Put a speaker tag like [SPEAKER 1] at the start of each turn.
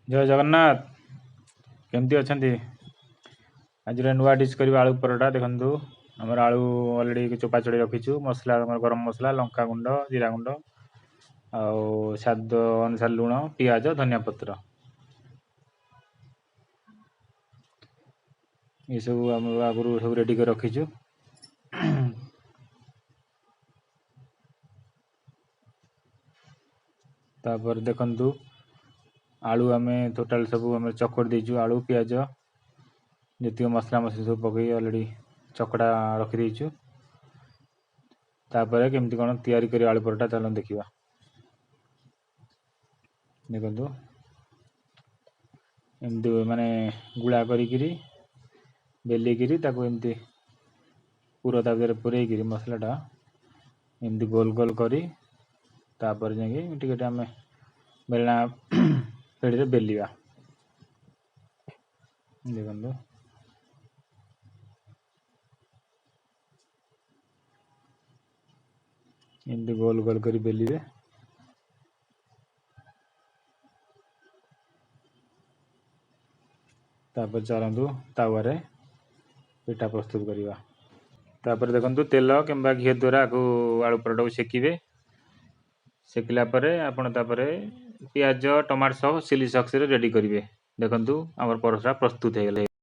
[SPEAKER 1] ଜୟ ଜଗନ୍ନାଥ। କେମିତି ଅଛନ୍ତି? ଆଜିର ନୂଆ ଡିଶ୍ କରିବା ଆଳୁ ପରଟା। ଦେଖନ୍ତୁ, ଆମର ଆଳୁ ଅଲରେଡ଼ି ଚୋପା ଛଡ଼େଇ ରଖିଛୁ। ମସଲା ଆମର ଗରମ ମସଲା, ଲଙ୍କା ଗୁଣ୍ଡ, ଜିରା ଗୁଣ୍ଡ ଆଉ ସ୍ୱାଦ ଅନୁସାରେ ଲୁଣ, ପିଆଜ, ଧନିଆ ପତ୍ର, ଏସବୁ ଆମେ ଆଗରୁ ସବୁ ରେଡ଼ି କରି ରଖିଛୁ। ତାପରେ ଦେଖନ୍ତୁ, ଆଳୁ ଆମେ ଟୋଟାଲ୍ ସବୁ ଆମେ ଚକଟି ଦେଇଛୁ। ଆଳୁ, ପିଆଜ, ଯେତିକି ମସଲା ମସଲି ସବୁ ପକେଇ ଅଲରେଡ଼ି ଚକଟା ରଖିଦେଇଛୁ। ତାପରେ କେମିତି କ'ଣ ତିଆରି କରିବା ଆଳୁ ପରଟା, ଚାଲନ୍ତୁ ଦେଖିବା। ଦେଖନ୍ତୁ, ଏମିତି ମାନେ ଗୁଳା କରିକିରି ବେଲିକିରି ତାକୁ ଏମିତି ପୁର ତା ଭିତରେ ପୂରେଇକିରି ମସଲାଟା ଏମିତି ଗୋଲ ଗୋଲ କରି ତାପରେ ଯାଇକି ଟିକେ ଟିକେ ଆମେ ବେଲଣା ପେଡ଼ିରେ ବେଲିବା। ଦେଖନ୍ତୁ, ଏମିତି ଗୋଲ ଗୋଲ କରି ବେଲିବେ। ତାପରେ ଚାଲନ୍ତୁ ତାୱାରେ ପିଠା ପ୍ରସ୍ତୁତ କରିବା। ତାପରେ ଦେଖନ୍ତୁ, ତେଲ କିମ୍ବା ଘିଅ ଦ୍ୱାରା ଆକୁ ଆଳୁ ପରଟାକୁ ସେକିବେ। ସେକିଲା ପରେ ଆପଣ ତାପରେ ପିଆଜ, ଟମାଟୋ ସସ୍, ଚିଲି ସକ୍ସରେ ରେଡ଼ି କରିବେ। ଦେଖନ୍ତୁ, ଆମର ପରଟା ପ୍ରସ୍ତୁତ ହେଇଗଲା।